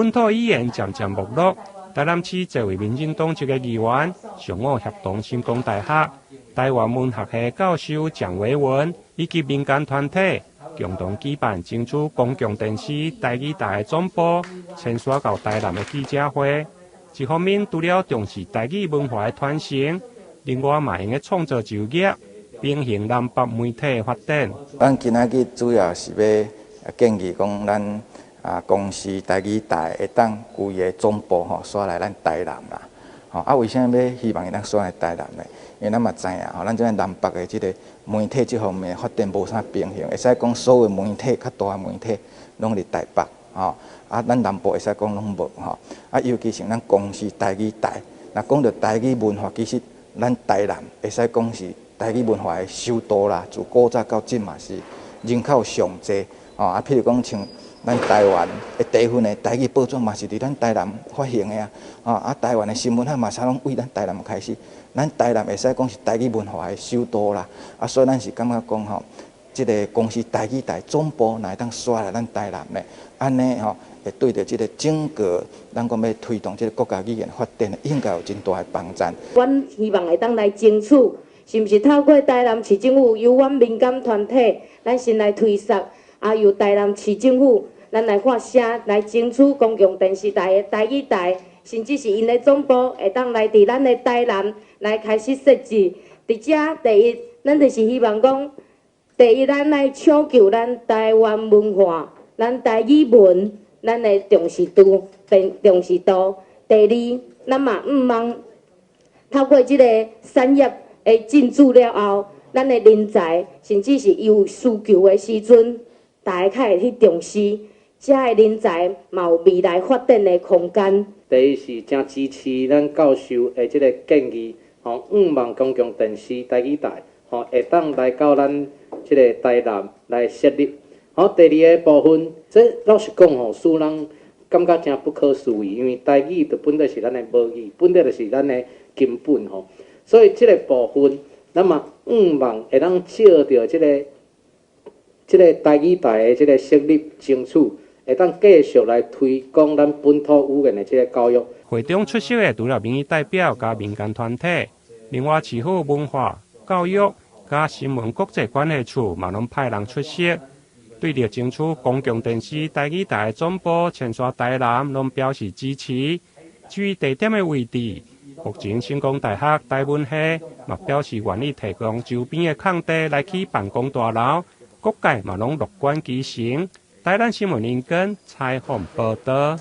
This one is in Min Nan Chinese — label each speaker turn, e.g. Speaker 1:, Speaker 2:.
Speaker 1: 本土語言漸漸沒落。台南市這位民進黨籍的議員，上午協同成功大學台灣文學系教授蔣維文以及民間團體，共同舉辦爭取公共電視台語台的總部遷徙到台南的記者會。一方面，除了重視台語文化的傳承，另外嘛會用創造就業，平衡南北媒體的發展。
Speaker 2: 咱今仔日主要是欲建議講，咱公視台語台會當規个總部吼，徙來咱台南啦。吼啊，為啥物欲希望伊當徙來台南呢？因為咱嘛知影吼，咱這南北的這个媒體這方面發展無啥平衡，會使講所有媒體較大的媒體攏佇台北吼，啊，咱南部會使講攏無吼。啊，尤其是咱公視台語台，若講著台語文化，其實咱台南會使講是台語文化的首都啦。自古早到今嘛是人口上濟吼。啊，譬如講像咱台灣的地份的台語報紙嘛是佇咱台南發行的啊。啊，台灣的新聞啊嘛是攏對咱台南開始。咱台南會使講是台語文化的首都啦。啊，所以咱是感覺講吼，這个公視台語台總部若會當徙來咱台南呢，按呢吼，會對著這个整個咱講欲推動這个國家語言發展，應該有真大的幫助。
Speaker 3: 阮希望會當來爭取，是毋是透過台南市政府由阮民間團體，咱先來推捒，啊由台南市政府，咱來發聲來爭取公共電視台的台語台，甚至是𪜶的總部會當來佇咱的台南來開始設置。佇遮第一，咱就是希望講，第一，咱來搶救咱台灣文化，咱台語文，咱的重視度，重視度。第二，咱嘛向望透過這个產業的進駐了後，咱的人才甚至是有需求的時陣，大家較會去重視，遮的人才嘛有未來發展的空間。
Speaker 4: 第一是誠支持咱教授的這个建議，吼，向望公共電視台語台，吼，會當來到咱這个台南來設立。好，第二个部分，這老實講吼，使人感覺誠不可思議，因為台語就本來是咱的母語，本來就是咱的根本吼。所以這个部分，咱嘛向望會當藉著這个台語台的這个設立爭取，會當繼續來推廣咱本土語言的這个教育。
Speaker 1: 會中出席的除了民意代表佮民間團體，另外市府文化、教育佮新聞國際關係處嘛攏派人出席，對著爭取公共電視台語台的總部遷徙台南，攏表示支持。至於地點的位置，目前成功大學台文系嘛表示願意提供周邊的空地來起辦公大樓，各界嘛攏樂觀其成。台南新聞林根採訪報導。